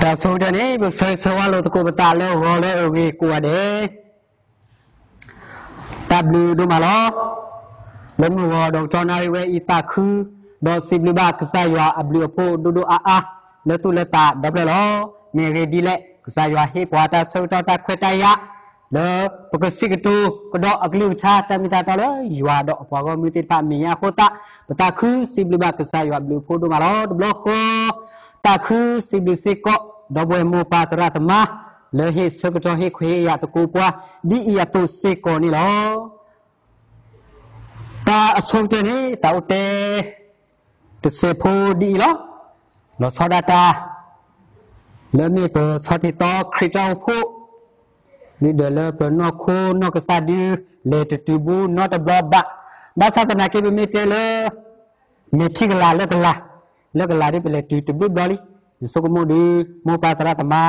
တၢ်ဆိကတၢၢ်န့ၣ် ပကဆၢဂ့ၤဆၢဝါလိာ်သကိးပသးလၢဂီၤလၢအဂ့ၤကိးဂၤဒဲး တၢ်ဘျုးဒိၣ်မးလီၤ. လၢမုၢ်ဂီၤဒီးကတီၢ်နၣ်ရံၣ်ဝဲအံၤသးခု, ဒီးစံးဘျုးဘၣ်ကစၢ်ယွၤအဘျုးအဖှိၣ်ဒိၣ်ဒိၣ်အါအါ လၢသူၣ်လၢသးဒီဖျၢၣ်လီၤ. မ့ၢ်အဂ့ၢ်ဒ်လဲၣ်, ကစၢ်ယွၤဟ့ၣ်ပှၤတၢ်ဆၢကတီၢ်တၢ်ခွဲးတၢ်ယာ် လၢပကစံးကတိၤကဒီးအကလုၢ်ကထါတၢ်မ့ၢ်တၢ်တီလၢယွၤဒီးအပှၤဂီၢ်မုၢ်သ့ၣ်တဖၣ်အမဲာ်ညါအဃိသတး, ပသးခုစံးဘျုးဘၣ်ကစၢ်ယွၤအဘျုးအဖှိၣ်ဒိၣ်မးလီၤ. တဘျီဃီ သးခုစံးဘျုးစ့ၢ်ကီး ဒီပုၢ်ဝဲၢ်မိၢ်ပၢ်သရၣ်သမါ လၢဟ့ၣ်ဆၢကတီၢ်ဟ့ၣ်ခွဲးဟ့ၣ်ယာ်သကိးပှၤ ဒ်အံၤအသိးစ့ၢ်ကီးန့ၣ်လီၤ. တၢ်အဆိကတၢၢ်န့ၣ် တၢ်အိၣ်တဲ တစဲးဖိဒ်အံၤလီၤ. လီၤဆီဒၣ်တၢ် လၢမ့ၢ်ပဆီၣ်တံၢ်သီခရံာ်တၢ်အိၣ်ဖှိၣ် ဒ်ဒီးလၢပနီၢ်ခိနီၢ်ကစၢ်ဒု လဲၤတတုၤဘူးနီတဘျီဘၣ်. ဘၣ်ဆၣ်သနာ်က့ ပမ့ၢ်တဲလၢ မဲာ်ထံကလၤလၢကလၤ, လၢကလၤဒ်ပလဲၤတုၤတဘျုးဘျီလံ. ယဆိကမိၣ်ဒု မိၢ်ပၢ်သရၣ်သမါ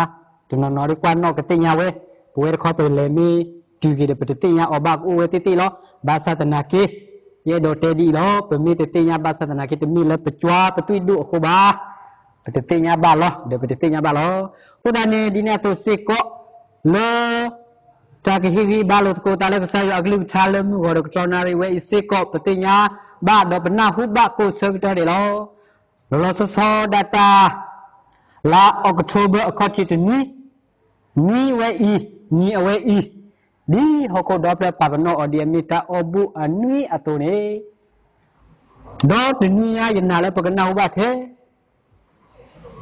တနီၤနီၤဒ်ကွၢ်နီၣ်ကသ့ၣ်ညါဝဲ, ပဝဲတခီပလဲၤမ့ၢ်တုၤက့ၤဒီး ပတသ့ၣ်ညါအီၤဘၣ်ကအိၣ်ဝဲသ့ၣ်သ့ၣ်လီၤ. ဘၣ်ဆၣ်သနာ်က့ ယအဲၣ်ဒိးတဲဒ်အံၤလီၤ. ပမ့ၢ်တသ့ၣ်ညါဘၣ်ဆၣ်သနာ်က့ တမ့ၢ်လၢပကွၢ်ပသွံၣ်ဒိၣ်အဃိဘၣ်. ပတသ့ၣ်ညါဘၣ်လီၤ, ဒီးပတသ့ၣ်ညါဘၣ်လီၤ. အဃိသတးန့ၣ် ဒ်န့ၣ်အသိးစ့ၢ်ကီး လၢ တၢ်ကဟ့ၣ်ဂံၢ်ဘါလိာ်သကိးသးလၢကစၢ်ယွၤအကလုၢ်ကထါလၢမုၢ်ဂီၤဒီးကတီၢ်နၣ်ရံၣ်ဝဲအံၤစ့ၢ်ကီး ပသ့ၣ်ညါဘၣ်ဒီးပနၢ်ဟူဘၣ်ကိးဆၢကတီၢ်ဒဲးလီၤ. လီၤလီၤဆီဆီဒၣ်တၢ် လါအီးကထိဘၢၣ်အခီၣ်ထံးတနွံ, နွံဝဲအံၤ, နံၤအဝဲအံၤ, ဒ်ဟီၣ်ခိၣ်ဒီဖျၢၣ်ပာ်ပနီၣ်အီၤဒ်အမ့ၢ်တၢ်အီၣ်ဘူၣ်အနွံအသိးန့ၣ် ဒီးတနွံညါယနာ်လၢပကနၢ်ဟူဘၣ်ထဲ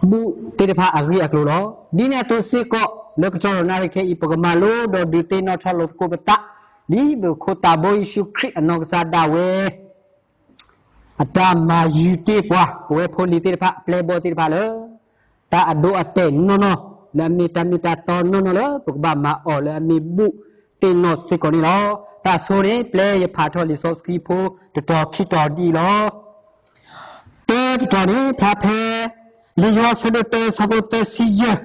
ဘူၣ်သ့ၣ်တဖၣ်အဂ့ၢ်အကျိၤလီၤ. ဒ်န့ၣ်အသိးစ့ၢ်ကီး လၢကတီၢ်ဒီးနၣ်ရံၣ်ခဲအံၤ ပကမၤလိဒီးဒုးသ့ၣ်နီၣ်ထီၣ်လိာ်သကိးပသး ဒ်ပခိၣ်သးဘိယ့ၣ်ၡူးခရံာ်အနီၢ်ကစၢ်ဒၣ်ဝဲ အတၢ်မၤယုၤတ့ၢ်ပှၤ ပဝဲဖိလံၤသ့ၣ်တဖၣ် အပျဲၢ်ဘီၣ်သ့ၣ်တဖၣ်လၢ တၢ်အဒိအတဲာ်နီၢ်နီၢ် လၢအမ့ၢ်တၢ်မ့ၢ်တၢ်တီနီၢ်နီၢ်လၢ ပကဘၣ်မၤအီၤလၢအမ့ၢ်ဘူၣ်သ့ၣ်နီၣ်စ့ၢ်ကီးန့ၣ်လီၤ. တၢ်ဆိန့ၣ် ပျဲယဖးထီၣ်လံာ်စီဆှံဖိတတီၤခံတီၤဒ်အံၤလီၤ. တၢတတီၤန့ၣ် ဖျါဖဲ လံာ်ယိၤဟၣ်ဆၢဒိၣ်တၢဆၢဖိသၢဆံယဲၢ်,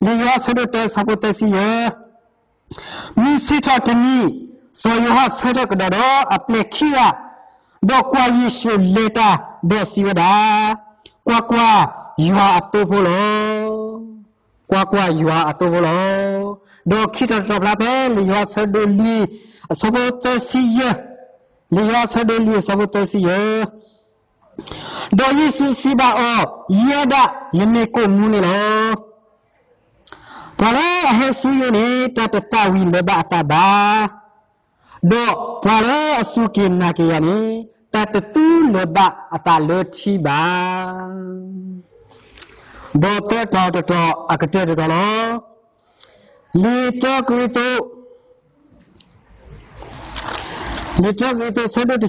လံာ်ယိၤဟၣ်ဆၢဒိၣ်တၢဆၢဖိသၢဆံယဲၢ် မုၢ်ဆ့ၣ်ထီၣ်တနံၤ, စီၤယိၤဟၣ်ဆၢထၢၣ်ကဒီးဒီးအပျဲၢ်ခံဂၤ, ဒီးကွၢ်ယ့ၣ်ၡူးလဲၤတၢ်, ဒီးစံးဝဲဒၣ်, ကွၢ်ကွၢ်, ယွၤအသိဖိလီၤ. ကွၢ်ကွၢ်, ယွၤအသိဖိလီၤ. ဒီးခံထီၣ်တထီၣ်ဖျါဖဲ လံာ်ယိၤဟၣ်ဆၢဒိၣ်လွံၢ် အဆၢဖိသၢဆံယဲၢ်, လံာ်ယိၤဟၣ်ဆၢဒိၣ်လွံၢ်အဆၢဖိသၢဆံယဲၢ် ဒီးယ့ၣ်ၡူးစံးဘၣ်အီၤ, ယဲဒၣ်ယမ့ၢ်ကိၣ်မူန့ၣ်လီၤ. ပှၤလၢအဟဲဆူယအိၣ်န့ၣ် တၢ်တသၣ်ဝံၤလၢၤဘၣ်အသးဘၣ်, ဒီးပှၤလၢအစူၢ်က့ၤနာ်က့ၤယၤန့ၣ် တၢ်တသူလၢၤဘၣ်အသးလၢထံဘၣ်. ဒီးသၢတီၤတတီၤအကတၢၢ်တတီၤလီၤ. လံာ်တၢကရံၣ်သူး လံာ်တၢကရံၣ်သူး ဆၢဒိၣ်တဆံတၢ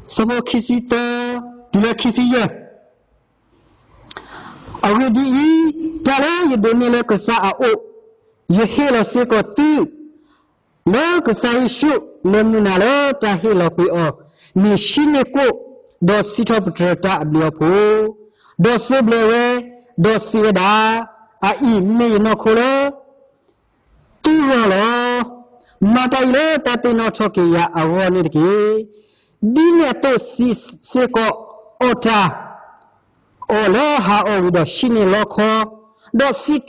ဆၢဖိခံဆံသၢ တုၤလၢခံဆံယဲၢ်. အဂ့ၢ်ဒ်အံၤ, တၢ်လၢယဒိးန့ၢ်လၢကစၢ်အအိၣ်, ယဟ့ၣ်လီၤစ့ၢ်ကီးသု, လၢကစၢ်ယ့ၣ်ၡူးလၢမုၢ်နၤလၢတၢ်ဟ့ၣ်လီၤကွံာ်အီၤ, မ့ၢ်ဟံးန့ၢ်ကိၣ်, ဒီးစံးထီၣ်ပတြၢၤတၢ်အဘျုးအဖှိၣ်, ဒီးစံးဘျုးဝဲ, ဒီးစံးဝဲဒၣ်, အအံၤမ့ၢ်ယနီၢ်ခိလၢ သုဂီၢ်လီၤ. မၤတၢ်အံၤလၢတၢ်သ့ၣ်နီၣ်ထီၣ်က့ၤယၤအဂီၢ်န့ၣ်တက့ၢ်. ဒ်န့ၣ်အသိးစံးစ့ၢ်ကီး အီၣ်တၢ် အီၣ်လၢဟါအီၣ်ဝံၤဒီးဟံးန့ၢ်လီခီ, ဒီး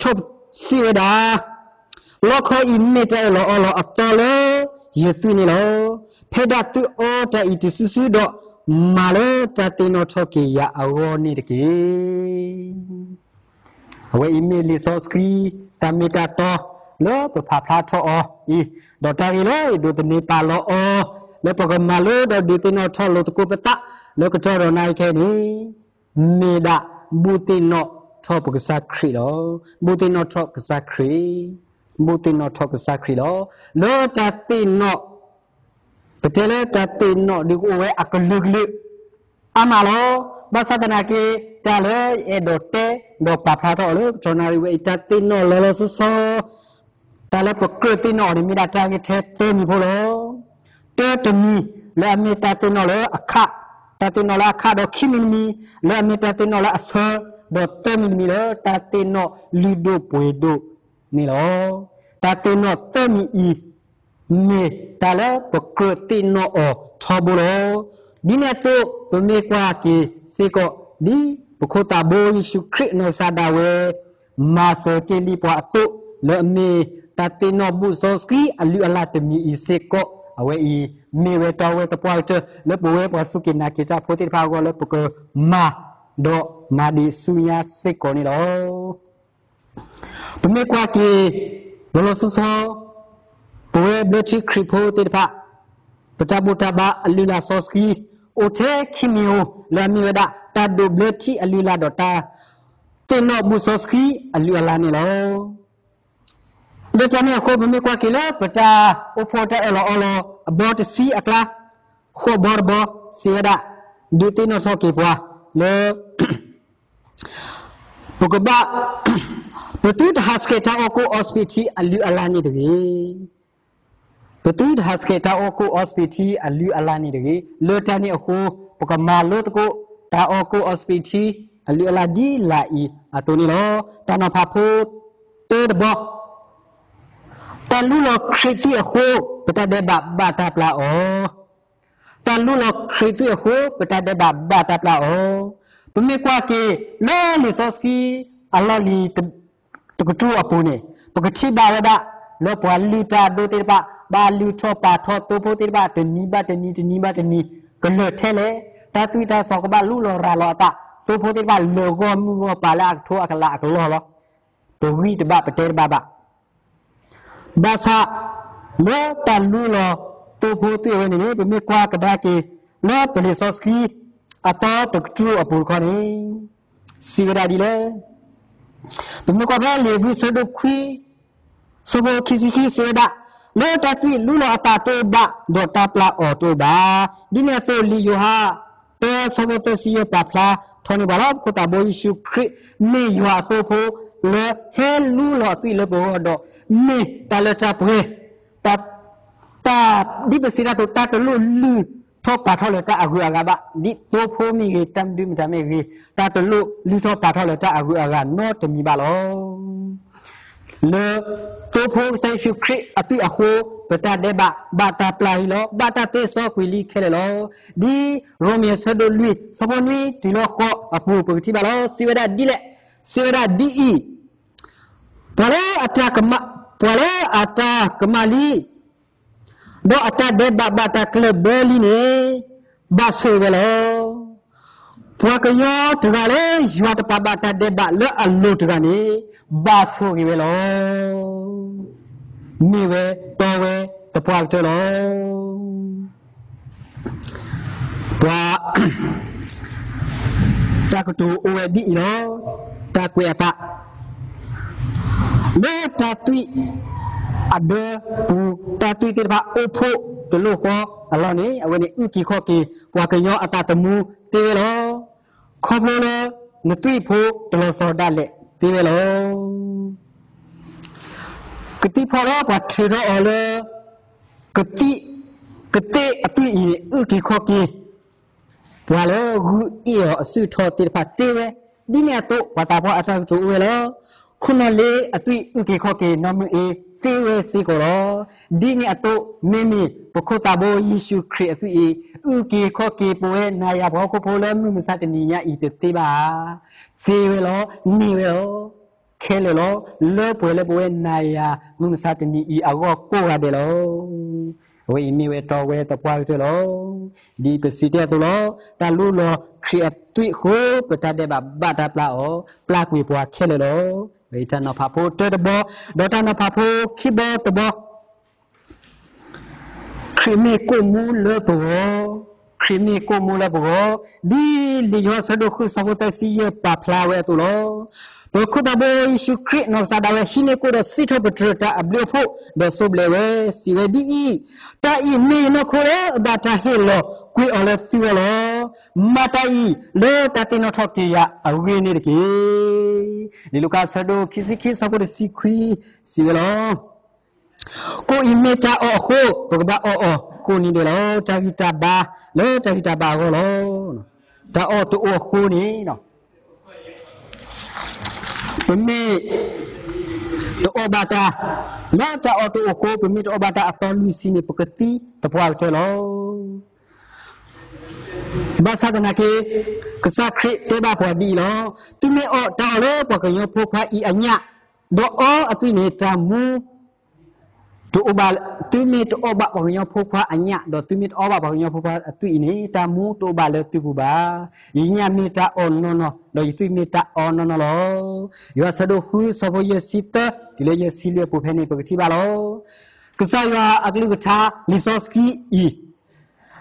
စံးထီၣ်စံးဝဲဒၣ်, လီခီအံၤမ့ၢ်တၢ်အၢၣ်လီၤအီလီၤအသီလၢယသွံၣ်န့ၣ်လီၤ. ဖဲဒၣ်သုအီတၢ်အံၤတုၤစုစုဒီး မၤလၢတၢ်သ့ၣ်နီၣ်ထီၣ်က့ၤယၤအဂီၢ်န့ၣ်တက့ၢ်. အဝဲအံၤမ့ၢ်လံာ်စီဆှံ တၢ်မ့ၢ်တၢ်တီ လၢပဖးဖျါထီၣ်အီၤအံၤ, ဒီးတၢ်ဂ့ၢ်လၢယဒိးသန့ၤပာ်လီၤအီၤ လၢပကမၤလိဒီးဒုးသ့ၣ်နီၣ်ထီၣ်လိာ်သကိးပသး လၢကတီၢ်ဒီးနၣ်ရံၣ်ခဲအံၤန့ၣ် မ့ၢ်ဒၣ်ဘူၣ်သ့ၣ်နီၣ်ထီၣ်ပကစၢ်ခရံာ်လီၤ. ဘူၣ်သ့ၣ်နီၣ်ထီၣ်ကစၢ်ခရံာ်, ဘူၣ်သ့ၣ်နီၣ်ထီၣ်ကစၢ်ခရံာ်လီၤ. လၢတၢ်သ့ၣ်နီၣ် ပတဲလၢတၢ်သ့ၣ်နီၣ်ဒုးကအိၣ်ဝဲအကလုာ်ကလုာ် အါမးလီၤ. ဘၣ်ဆၣ်သနာ်က့ တၢ်လၢယအဲၣ်ဒိးတဲ ဒီးပာ်ဖျါထီၣ်အီၤလၢကတီၢ်နၣ်ရံၣ်ဝဲအံၤ တၢ်သ့ၣ်နီၣ်လီၤလီၤဆီဆီ တၢ်လၢပကြၢးသ့ၣ်နီၣ်အီၤန့ၣ် မ့ၢ်ဒၣ်တၢ်ဂ့ၢ်ထဲသၢမံၤဖိလီၤ. တၢတမံၤ လၢအမ့ၢ်တၢ်သ့ၣ်နီၣ်လၢအခး, တၢ်သ့ၣ်နီၣ်လၢအခးဒီးခံမံၤတမံၤ လၢအမ့ၢ်တၢ်သ့ၣ်နီၣ်လၢအဆၢ, ဒီးသၢမံၤတမံၤလၢတၢ်သ့ၣ်နီၣ်လုၢ်ဒိၣ်ပှ့ၤဒိၣ်န့ၣ်လီၤ. တၢ်သ့ၣ်နီၣ်သၢမံၤအံၤ မ့ၢ်တၢ်လၢပကြၢးသ့ၣ်နီၣ်အီၤထီဘိလီၤ. ဒ်န့ၣ်အသိး ပမ့ၢ်ကွၢ်က့ၤစ့ၢ်ကီး ဒ် ပခိၣ်သးဘိယ့ၣ်ၡူးခရံာ်နီၢ်ကစၢ်ဒၣ်ဝဲ မၤစၢၤတ့ၢ်လံပှၤအသိး လၢအမ့ၢ်တၢ်သ့ၣ်နီၣ်ဘူၣ်စီဆှံအလုၢ်အလၢ်တမံၤအံၤစ့ၢ်ကီး အဝဲအံၤ မ့ၢ်ဝဲတီဝဲသပှၢ်ကတၢၢ် လၢပဝဲပှၤစူၢ်က့ၤနာ်က့ၤတၢ်ဖိသ့ၣ်တဖၣ်အဂီၢ်လၢပကမၤ ဒီးမၤဒံးဆူညါစ့ၢ်ကီးန့ၣ်လီၤ. ပမ့ၢ်ကွၢ်က့ၤ လီၤလီၤဆီဆီ ပဝဲဘျၢထံခရံာ်ဖိသ့ၣ်တဖၣ် ပတၢ်ဘူၣ်တၢ်ဘါအလုၢ်အလၢ်စီဆှံ အိၣ်ထဲခံမံၤဧိၤ လၢအမ့ၢ်ဝဲဒၣ် တၢ်ဒိးဘျၢထံအလုၢ်အလၢ်ဒီးတၢ်သ့ၣ်နီၣ်ဘူၣ်စီဆှံအလုၢ်အလၢ်န့ၣ်လီၤ. လၢတၢ်န့ၣ်အဃိ ပမ့ၢ်ကွၢ်က့ၤလၢပတၢ်အိၣ်ဖှိၣ်တၢ်အၢၣ်လီၤအီလီၤ အဘီတဆံအကျါ ဃိးဘီတဘီ စံးဝဲဒၣ် ဒုးသ့ၣ်နီၣ်ထီၣ်က့ၤပှၤ လၢ ပကဘၣ် ပသုတဟးဆှဲးတၢ်အီၣ်ကိၣ်အီစပံးထံအလုၢ်အလၢ်န့ၣ်တဂ့ၤ. ပသုတဟးဆှဲးတၢ်အီၣ်ကိၣ်အီစပံးထံအလုၢ်အလၢ်န့ၣ်တဂ့ၤ. လၢတၢ်န့ၣ်အဃိ ပကမၤလိသကိး တၢ်အီၣ်ကိၣ်အီစပံးထံအလုၢ်အလၢ်ဒ်လာ်အံၤအသိးန့ၣ်လီၤ. တၢ်နီၤဖးဖိတၢတဘီ တၢ်လူလီၤခရံာ်သွံၣ်အဃိ ပတၢ်ဒဲးဘးဘၣ်တၢ်ပျၢ်အီၤ တၢ်လူလီၤခရံာ်သွံၣ်အဃိ ပတၢ်ဒဲးဘးဘၣ်တၢ်ပျၢ်အီၤ. ပမ့ၢ်ကွၢ်က့ၤ လၢလံာ်စီဆှံအလီၢ်လံၤတကတြူၢ်အပူၤန့ၣ် ပကထံၣ်ဘၣ်ဝဲဒၣ် လၢပှၤလုၢ်တၢ်ဒိၣ်သ့ၣ်တဖၣ် ဘၣ်လုၢ်ထီၣ်ပာ်ထီၣ်သိဖိသ့ၣ်တဖၣ် တနံၤဘၣ်တနံၤ တနံၤဘၣ်တနံၤ ကလၢာ်ထဲလဲၣ်. တၢ်သွံၣ်တၢ်စီၤကဘၣ်လူလီၤရၤလီၤအသး သိဖိသ့ၣ်တဖၣ်လၢာ်ဂီၢ်မုၢ်ဂီၢ်ပၤလၢအကထိအကလးအကလီၢ်လီၤ. ပဂံၢ်တဘၣ်ပတဲတဘၣ်ဘၣ် ဘၣ်ဆၣ် လၢတၢ်လူလီၤသိဖိသွံၣ်အဝဲန့ၣ်န့ၣ် ပမ့ၢ်ကွၢ်ကဒါက့ၤ လၢပလံာ်စီဆှံ အသီတကတြူၢ်အပူၤတခီန့ၣ် စံးဝဲဒၣ်ဒ်လဲၣ်. ပမ့ၢ်ကွၢ်ဖဲလံာ်ဧ့ၤဘြံၤဆၢဒိၣ်ခွံ ဆၢဖိခံဆံခံစံးဝဲဒၣ်, လၢတၢ်သွံၣ်လူလီၤအသးတအိၣ်ဘၣ်, ဒီးတၢ်ပျၢ်အီၤတအိၣ်ဘၣ်. ဒ်န့ၣ်အသိးလံာ်ယိၤဟၣ် သၢဆၢဖိသၢဆံယဲၢ် ပာ်ဖျါထီၣ်န့ၢ်ပှၤလၢ ပခိၣ်သးဘိယ့ၣ်ၡူးခရံာ် မ့ၢ်ယွၤအသိဖိ လၢဟဲလူလီၤအသွံၣ်လၢပဂီၢ်ဒီး မ့ၢ်တၢ်လၢတၢ်ပှဲၤ တၢ် ဒ်ပစံးတၢ်အသိး တၢ်တလိၣ်လုၢ်ထီၣ်ပာ်ထီၣ်လၢတၢ်အဂုၤအဂၤဘၣ်, ဒ်သိဖိမ့ၢ်ဂ့ၤ တၢ်မနုၤမတၤမ့ၢ်ဂ့ၤ, တၢ်တလိၣ်လုၢ်ထီၣ်ပာ်ထီၣ်လၢတၢ်အဂုၤအဂၤနီတမံၤဘၣ်လီၤ. လၢသိဖိကစၢ်ယ့ၣ်ၡူးခရံာ်အသွံၣ်အဃိ ပတၢ်ဒဲးဘးဘၣ်တၢ်ပျၢ်လံလီၤ. ဘၣ်တၢ်သ့စီကွံာ်လံခဲလၢာ်လီၤ. ဒ်ရိမ့ၤဆၢဒိၣ်လွံၢ် ဆၢဖိနွံတုၤလၢဃိးအပူၤ ပကထံၣ်ဘၣ်လီၤ. စံးဝဲဒၣ်ဒ်လဲၣ်, စံးဝဲဒၣ်ဒ်အံၤ, ပှၤလၢအတၢ်ကမၣ်, ပှၤလၢအတၢ်ကမၣ်လံ ဒီးအတၢ်ဒဲးဘးဘၣ်တၢ်ကျၢၢ်ဘၢလံန့ၣ် ဘၣ်ဆိၣ်ဂ့ၤဝဲလီၤ. ပှၤကညီတဂၤလၢယွၤတပာ်ဘၣ်တၢ်ဒဲးဘးလၢအလိၤတဂၤန့ၣ် ဘၣ်ဆိၣ်ဂ့ၤဝဲလီၤ. မ့ၢ်ဝဲတီဝဲသပှၢ်ကတၢၢ်လီၤ. ပှၤ တၢ်ကတိၤအိၣ်ဝဲဒ်အံၤလီၤ. တၢ်ကွဲးအသး လၢတၢ်သွံၣ်အဒၢပူၤ တၢ်သွံၣ်သ့ၣ်တဖၣ်အိၣ်ဖှိၣ်တလိၣ်ဃီအလီၢ်န့ၣ် အဝဲန့ၣ်အုၣ်က့ၤခီၣ်က့ၤ ပှၤကညီအသးသမူသ့ဝဲလီၤ. ခီဖျိလၢနသွံၣ်ဖိတလီၤစီၤဒၣ်လဲာ်သ့ဝဲလီၤ. ကသံၣ်ဖီၣ်လၢပှၤထုးထီၣ်အီၤလၢ ကသံၣ် ကသ့ၣ်အသွံၣ်အံၤန့ၣ် အုၣ်က့ၤခီၣ်က့ၤ ပှၤလၢဂုၢ်အ့ၣ်အီၤအစုၣ်ထီၣ်သ့ၣ်တဖၣ်သ့ဝဲ, ဒ်န့ၣ်အသိး ပှၤသးပှၢ်အတၢ်ကတိၤအိၣ်ဝဲလီၤ. ခိၣ်နီၣ်လ့အသွံၣ်အုၣ်က့ၤခီၣ်က့ၤနီၢ်မုၢ်အ့သ့ဝဲစ့ၢ်ကီးလီၤ. ဒ်န့ၣ်အသိး မ့မ့ၢ်ပခိၣ်သးဘိယ့ၣ်ၡူးခရံာ်အသွံၣ်အံၤ အုၣ်က့ၤခီၣ်က့ၤပဝဲနၤယၤပှၤဟီၣ်ခိၣ်ဖိလၢမုၢ်မဆါတနံၤညါအံၤတသ့ဘၣ်ဧါ. သ့ဝဲလီၤ, န့ၢ်ဝဲလီၤ. ခဲလၢာ်လီၤ. လၢပှဲၤလၢပဝဲနၤယၤမုၢ်မဆါတနံၤအံၤအဂီၢ်ကိးဂၤဒဲးလီၤ. အဝဲအံၤမ့ၢ်ဝဲတီဝဲသပှၢ်ကတၢၢ်လီၤ. ဒ်ပစံးတ့ၢ်အသိးလီၤ. တၢ်လူလီၤခရံာ်အသွံၣ်အဃိ ပတၢ်ဒဲးဘးဘၣ်တၢ်ပျၢ်အီၤ, ပျၢ်ကွံာ်ပှၤခဲလၢာ်လီၤ. တၢ်နီၤဖးဖိတၢတဘီ, ဒီးတၢ်နီၤဖးဖိခံဘီတဘီ ခရံာ်မ့ၢ်ကိၣ်မူလၢပဂီၢ်, ခရံာ်မ့ၢ်ကိၣ်မူလၢပဂီၢ်, ဒ်လံာ်ယိၤဟၣ်ဆၢဒိၣ်ဃုဆၢဖိသၢဆံယဲၢ်ပာ်ဖျါဝဲအသိးလီၤ. ပခိၣ်သးဘိယ့ၣ်ၡူးခရံာ်နီၢ်ကစၢ်ဒၣ်ဝဲ ဟံးန့ၢ်ကိၣ်ဒီးစံးထီၣ်ပတြၢၤတၢ်အဘျုးအဖှိၣ် ဒီးစိးဘျဲးဝဲ, စံးဝဲဒ်အံၤ, တၢ်အံၤမ့ၢ်ယနီၢ်ခိလၢအဘၣ်တၢ်ဟ့ၣ်လီၤကွံာ်အီၤလၢသုဂီၢ်လီၤ. မၤတၢ်အံၤလၢတၢ်သ့ၣ်နီၣ်ထီၣ်က့ၤယၤအဂ့ၢ်န့ၣ်တက့ၢ်. လံာ်လူၤကၣ်ဆၢဒိၣ်ခံဆံခံဆၢဖိတဆံခွံ စံးဝဲလီၤ. ကိၣ်အံၤမ့ၢ်တၢ်အီၣ်အဃိ ပကဘၣ်အီၣ်အီၤကိးနံၤဒဲးလီၤ. တၢ်ဂံၢ်တၢ်ဘါ လၢတၢ်ဂံၢ်တၢ်ဘါအဂီၢ်လီၤ. တၢ်အီၣ်တအိၣ်အဃိန့ၣ် ပမ့ၢ်တအီၣ်ဘၣ်တၢ်, လၢတၢ်အီၣ်တအိၣ်အဃိ ပမ့ၢ်တအီၣ်ဘၣ်တၢ်အသီလွံၢ်ဆံန့ၣ် ပကသံသပှၢ်ကတၢၢ်လီၤ. ဘၣ်ဆၣ်သနာ်က့ ကစၢ်ခရံာ်တဲဘၣ်ပှၤဒ်အံၤလီၤ. သုမ့ၢ်အီၣ်တၢ်အီၣ်လၢပှၤကညီဖိခွါအံၤအညၣ်, ဒီးအီအသွံၣ်န့ၣ် တၢ်မူ တအိၣ်ဘၣ်, သုမ့ၢ်တအီၣ်ဘၣ်ပှၤကညီဖိခွါအညၣ်, ဒီးသုမ့ၢ်တအီဘၣ်ပှၤကညီဖိခွါအသွံၣ်အံၤန့ၣ် တၢ်မူတအိၣ်ဘၣ်လၢသုပူၤဘၣ်. ယညၣ်မ့ၢ်တၢ်အီၣ်နီၢ်နီၢ်, ဒီးယသွံၣ်မ့ၢ်တၢ်အီနီၢ်နီၢ်လီၤ. ယိၤဟၣ်အဆၢဒိၣ်ဃု ဆၢဖိယဲၢ်ဆံသၢ တုၤလၢယဲၢ်ဆံလွံၢ်အပူၤဖဲန့ၣ် ပကထံၣ်ဘၣ်လီၤ. ကစၢ်ယွၤအကလုၢ်ကထါ လံာ်စီဆှံ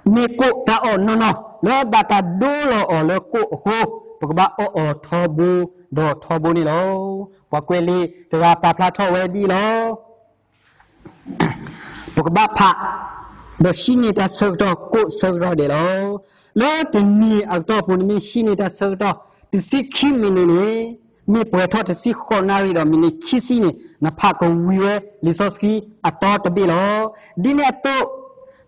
အံၤ မ့ၢ်ကိၣ်တၢ်အီၣ်နီၢ်နီၢ် လၢဘၣ်တၢ်ဒိလီၤအီၤလၢကိၣ်အဃိ, ပကဘၣ်အီၣ်အီၤထီဘိဒီးထီဘိန့ၣ်လီၤ. ပှၤကွဲးလံာ်တဂၤပာ်ဖျါထီၣ်ဝဲဒ်အံၤလီၤ. ပကဘၣ်ဖး ဒီးဟံးန့ၢ်တၢ်ဆၢကတီၢ်ကိၣ်ဆၢကတီၢ်ဒဲးလီၤ. လၢတနံၤအကတီၢ်ပူၤ နမ့ၢ်ဟံးန့ၢ်တၢ်ဆၢကတီၢ် တဆံခံမံးနံးန့ၣ်, မ့ၢ်ပှဲၤထီၣ်တဆံဃိးနၣ်ရံၣ်ဒီးမံးနံးခံဆံန့ၣ် နဖးကဝံၤဝဲလံာ်စီဆှံအသီတဘ့ၣ်လီၤ. ဒ်န့ၣ်အသိး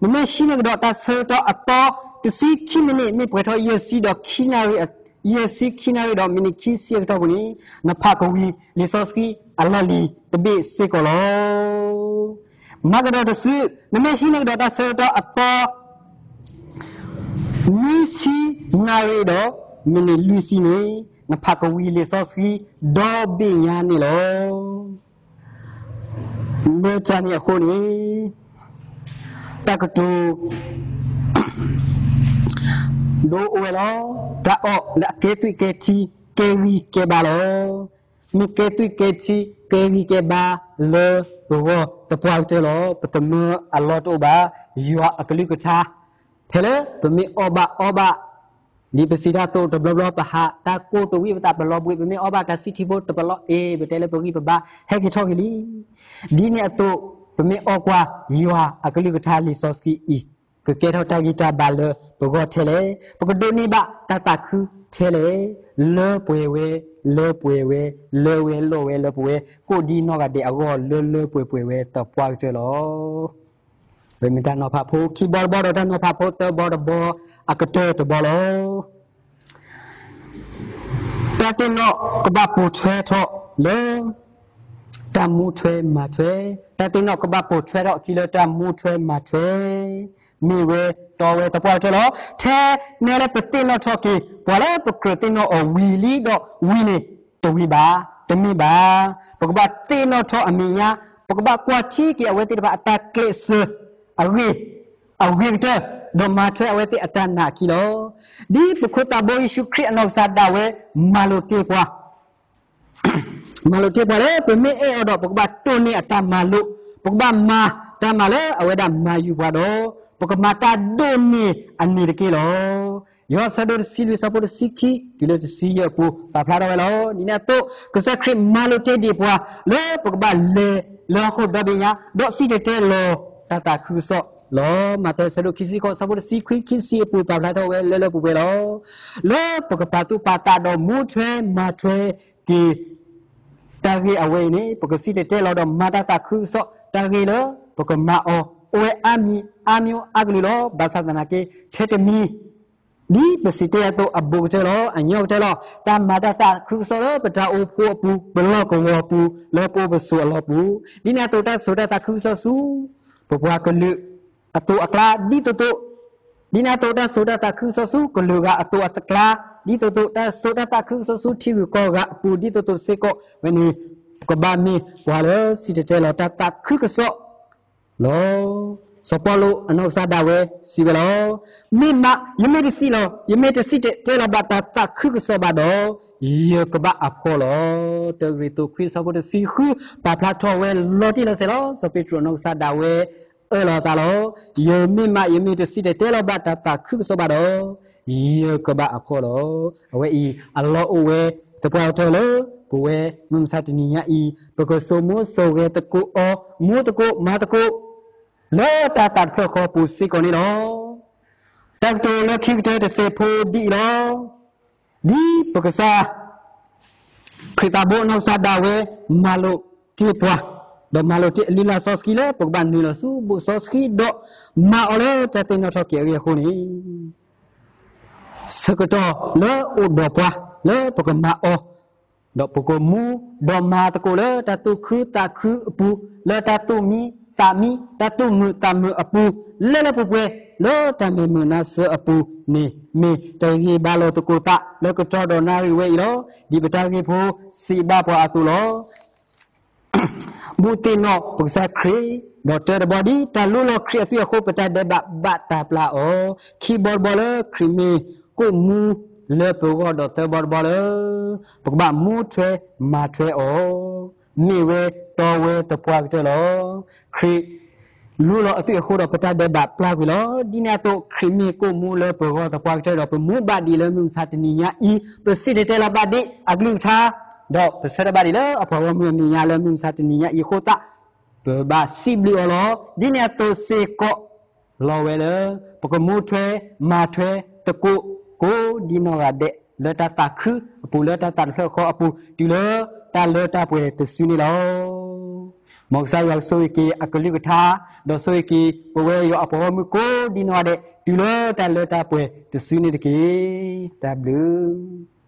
နမ့ၢ်ဟံးန့ၢ်ကဒီးတၢ်ဆၢကတီၢ်အသီ တဆံခံမံးနံး မ့ၢ်ပှဲၤထီၣ်ယဲၢ်ဆံဒီးခံနၣ်ရံၣ်, ယဲၢ်ဆံခံနၣ်ရံၣ်ဒီးမံးနံးခံဆံအကတီၢ်ပူၤန့ၣ် နဖးကဝံၤလံာ်စီဆှံအလီၢ်လံၤတဘ့ၣ်စ့ၢ်ကီးလီၤ. မၤကဒီးတစု, နမ့ၢ်ဟံးန့ၢ်ကဒီးတၢ်ဆၢကတီၢ်အသီ နွံဆံနၣ်ရံၣ်ဒီးမံးနံးလွံၢ်ဆံန့ၣ် နဖးကဝံၤလံာ်စီဆှံဒီဘ့ၣ်ညါန့ၣ်လီၤ. လၢတၢ်န့ၣ်အဃိန့ၣ် တၢ်ကတိၤ ဒိအိၣ်ဝဲလီၤ. တၢ်အီၣ်လၢအကဲသွံၣ်ကဲထံ ကဲဂံၢ်ကဲဘါလီၤ. မ့ၢ်ကဲသွံၣ်ကဲထံ ကဲဂံၢ်ကဲဘါလၢပဂီၢ်သပှၢ်ကတၢၢ်လီၤ. ပသမၢအလီၢ်တအိၣ်ဘၣ်. ယွၤအကလုၢ်ကထါ ဖဲလၢပမ့ၢ်အီၣ်ဘၣ်အီဘၣ် ဒ်ပစံးတၢ်သိးတဘျီဘျီ ပဟးတၢ်ကိၢ်တဝံၣ်ပသး ပလီၤဘှံး, ပမ့ၢ်အီၣ်ဘၣ်တၢ်ဆံၣ်ထံဖိတဘျီဘျီ အ့ ပတဲလၢပဂံၢ်ပဘါ ဟဲက့ၤထီၣ်က့ၤလံ. ဒ်န့ၣ်အသိး ပမ့ၢ်အီၣ်ကွၢ်ယွၤအကလုၢ်ကထါလံာ်စီဆှံအံၤ ကကဲထီၣ်တၢ်ဂံၢ်တၢ်ဘါလၢပဂီၢ်ထဲလဲၣ်, ပကဒိးန့ၢ်ဘၣ်တၢ်သးခုထဲလဲၣ်, လၢပှဲၤဝဲ, လၢပှဲၤဝဲ, လၢဝဲလီၤဝဲလၢပဝဲ, ကိၣ်ဒံနီၢ်ဂၤဒဲးအဂီၢ် လၢလၢပှဲၤပှဲၤဝဲသပှၢ်ကတၢၢ်လီၤ. ဝဲမ့ၢ်တၢ်နီၤဖးဖိခံဘီတဘီဒီး တၢ်နီၤဖးဖိသၢဘီတဘီ အကတၢၢ်တဘီလီၤ. တၢ်သ့ၣ်နီၣ်ကဘၣ်ပိာ်ထွဲထီၣ်လၢ တၢ်မူထွဲမၤထွဲ, တၢ်သ့ၣ်နီၣ်ကဘၣ်ပိာ်ထွဲထီၣ်အခံလၢတၢ်မူထွဲမၤထွဲ မ့ၢ်ဝဲတီဝဲသပှၢ်ကတၢၢ်လီၤ. ထဲနဲလၢပသ့ၣ်နီၣ်ထီၣ်က့ၤ ပှၤလၢပကြၢးသ့ၣ်နီၣ်အီၤဝံၤလံဒီးဝံၤန့ၣ် တဝံၤဘၣ်, တမ့ၢ်ဘၣ်. ပကဘၣ်သ့ၣ်နီၣ်ထီၣ်အမဲာ်ညါ, ပကဘၣ်ကွၢ်ထံက့ၤအဝဲသ့ၣ်တဖၣ်အတၢ်ကျဲးစၢး အဂ့ၢ်, အဂ့ၤကတၢၢ်, ဒီးမၤထွဲအဝဲသ့ၣ်အတၢ်နာ်အခံလီၤ. ဒ်ပခိၣ်သးဘိယ့ၣ်ၡူးခရံာ်အနီၢ်ကစၢ်ဒၣ်ဝဲ မၤလိာ်တ့ၢ်ပှၤ မၤလိာ်တ့ၢ်ပှၤလၢ ပမ့ၢ်အဲၣ်အီၤဒီး ပကဘၣ်တိၢ်န့ၢ်အတၢ်မၤလိာ်, ပကဘၣ်မၤတၢ်မၤလၢအဝဲဒၣ်မၤယုၤပှၤဒီး ပကမၤတၢ်ဒိၣ်န့ၢ်အန့ၣ်တက့ၢ်လီၤ. ယိၤဟၣ်ဆၢဒိၣ်တဆံလွံၢ် ဆၢဖိတဆံခံ တုၤလၢတဆံယဲၢ်အပူၤ ပာ်ဖျါထီၣ်ဝဲလီၤ. ဒ်န့ၣ်အသိး ကစၢ်ခရံာ်မၤလိာ်တ့ၢ်ဒံးပှၤ လၢပကဘၣ်လဲၤလၢဟီၣ်ခိၣ်ဒီဘ့ၣ်ညါ ဒီးစံၣ်တဲၤတဲလီၤတၢ်သးခုကစီၣ်လီၤ. မးသဲဆၢဒိၣ်ခံဆံဃိး ဆၢဖိတဆံခွံ ခံဆံအပူၤ ပာ်ဖျါထီၣ်ဝဲလၢလၢပှဲၤပှဲၤလီၤ. လၢပကပာ်သူၣ်ပာ်သးဒီးမူထွဲမၤထွဲက့ၤ တၢ်ဂ့ၢ်အဝဲအံၤန့ၣ် ပကစံၣ်တဲၤတဲလီၤဒီးမၤတၢ်သးခုကစီၣ် တၢ်ဂ့ၢ်လၢပကမၤအီၤ အိၣ်ဝဲအါမံၤအါမံၤအါကလုာ်လီၤ. ဘၣ်ဆၣ်သနာ်က့ ထဲတမံၤ ဒ်ပစံးတ့ၢ်အသိးအဘူးကတၢၢ်လီၤ, အညီကတၢၢ်လီၤ. တၢ်မၤတၢ်သးခုကစီၣ်လၢပတၢ်အိၣ်ဖှိၣ်အပူၤ, ပလီၢ်ကဝီၤပူၤ, လၢပအိၣ်ပဆိးအလီၢ်ပူၤ, ဒ်န့ၣ်အသိးတၢ်စိာ်တၢ်သးခုကစီၣ်ဆူ ပပှၤကလုာ်အသိးအကျါ ဒ်သိးသိး ဒ်န့ၣ်အသိးတၢ်စိာ်တၢ်သးခုကစီၣ်ဆူကလုာ်ဂၤအသိးအကျါ, ဒ်သိးသိးတၢ်စိာ်တၢ်သးခုကစီၣ်ဆူထံဂုၤကီၢ်ဂၤအပူၤ ဒ်သိးသိးစ့ၢ်ကီးဝဲန့ၣ် ပကဘၣ်မ့ၢ်ပှၤလၢစံၣ်တဲၤတဲလီၤတၢ်သးခုကစီၣ်လီၤ. စီၤပီလူးအနီၢ်ကစၢ်ဒၣ်ဝဲစံးဝဲလီၤ. မ့ၢ်မး ယမ့ၢ်တစံးလီၤ, ယမ့ၢ်တစံၣ်တဲၤတဲလီၤဘၣ်တၢ်သးခုကစီၣ်ဘၣ်ဒီး ယကဘၣ်အဖှီၣ်လီၤ. တၢကရံၣ်သူးခွံ ဆၢဖိတဆံဃု ပာ်ဖျါထီၣ်ဝဲလီၤတံၢ်လီၤဆဲးလီၤ. စီၤပ့းတရူးအနီၢ်ကစၢ်ဒၣ်ဝဲအၢၣ်လီၤအသးလီၤ. ယမ့ၢ်မး ယမ့ၢ်တစံၣ်တဲၤတဲလီၤဘၣ်တၢ်သးခုကစီၣ်ဘၣ်ဒီး ယကဘၣ်အဖှီၣ်လီၤ. အဝဲအံၤအလီၢ်အိၣ်ဝဲ သပှၢ်ကတၢၢ်လၢ ပဝဲမုၢ်မဆါတနံၤညါအံၤ ပကစိာ်မူစိာ်ဂဲၤသကိးအီၤ မူသကိးမၤသကိး လၢတၢ်သးတဖျၢၣ်ဃီပူၤစ့ၢ်ကီးန့ၣ်လီၤ. တၢ်ကတိၤလၢခံကတၢၢ်တစဲးဖိဒ်အံၤလီၤ. ဒ်ပကစၢ် ခရံာ်သးဘိအနီၢ်ကစၢ်ဒၣ်ဝဲ မၤလိာ်တ့ၢ်ပှၤ, ဒီးမၤလိာ်တ့ၢ်အလုၢ်အလၢ်စီဆှံလၢ ပကဘၣ်နုာ်လီၤဆူဘူးစီဆှံဒီး မၤအီၤလၢတၢ်သ့ၣ်နီၣ်ထီၣ်က့ၤအဂ့ၢ်အဃိန့ၣ် ဆၢကတီၢ်လၢအိၣ်ဒီးပှၤလၢပကမၤအီၤ, ဒီးပကမူဒီးမၤသကိးလၢတၢ်သူၣ်ခုသးခုအပူၤ, လၢတၢ်သူၣ်မံသးမံ, တၢ်သူၣ်မုာ်သးမုာ်အပူၤ, လၢလၢပှဲၤပှဲၤ လၢတၢ်မဲာ်မုာ်နါစၢၤအပူၤန့ၣ် မ့ၢ်တၢ်ဂ့ၢ်ဘၣ်လိာ်သကိးသးလၢကတီၢ်ဒီးနၣ်ရံၣ်ဝဲအံၤလီၤ. ဒ်ပတၢ်ဂ့ၢ်ဖိစံးဘၣ်ပှၤအသိးလီၤ. ဘူးသ့ၣ်နီၣ်ပကစၢ်ခရံာ်, ဒီးတၢတဘီဒ်တၢ်လူလီၤခရံာ်အသွံၣ်အဃိ ပတၢ်ဒဲးဘးဘၣ်တၢ်ပျၢ်အီၤ, ခံဘီတဘီလၢခရံာ်မ့ၢ်ကိၣ်မူလၢပဂီၢ်ဒီးသၢဘီတဘီလၢ ပကဘၣ်မူထွဲမၤထွဲအီၤ, မ့ၢ်ဝဲတီဝဲသပှၢ်ကတၢၢ်လီၤ. ခရံာ် လူလီၤအသွံၣ်အဃိဒီးပတၢ်ဒဲးဘးပျၢ်ကွံာ်လီၤ. ဒ်န့ၣ်အသိး ခရံာ်မ့ၢ်ကိၣ်မူလၢပဂီၢ်သပှၢ်ကတၢၢ်ဒီး ပမူဘၣ်ဒံးလၢမုၢ်မဆါတနံၤညါအံၤ, ပစံၣ်တဲၤတဲလီၤဘၣ်ဒံးအကလုၢ်ကထါ, ဒီးပဆၢထၢၣ်ဘၣ်ဒံးလၢအပှၤဂီၢ်မုၢ်အမဲာ်ညါလၢမုၢ်မဆါတနံၤညါအံၤအဃိသတး, ပဘၣ်စံးဘျုးအီၤလီၤ. ဒ်န့ၣ်အသိးစ့ၢ်ကီး လီၤဝဲလၢ ပကမူထွဲမၤထွဲသကိးကိးဒ်နီၢ်ဂၤဒဲး လၢတၢ်သးခုအပူၤ လၢတၢ်သးတဖျၢၣ်ဃီအပူၤ တုၤလၢတၢ်လၢတၢ်ပှဲၤတစုန့ၣ်လီၤ. မ်ကစၢ်ယွၤကဆိၣ်ဂ့ၤက့ၤအကလုၢ်ကထါ, ဒီးဆိၣ်ဂ့ၤက့ၤပဝဲယွၤအပှၤဂီၢ်မုၢ်ကိးဒ်နီၢ်ဂၤဒဲး တုၤလၢတၢ်လၢတၢ်ပှဲၤတစုန့ၣ်တက့ၢ်. တၢ်ဘျုး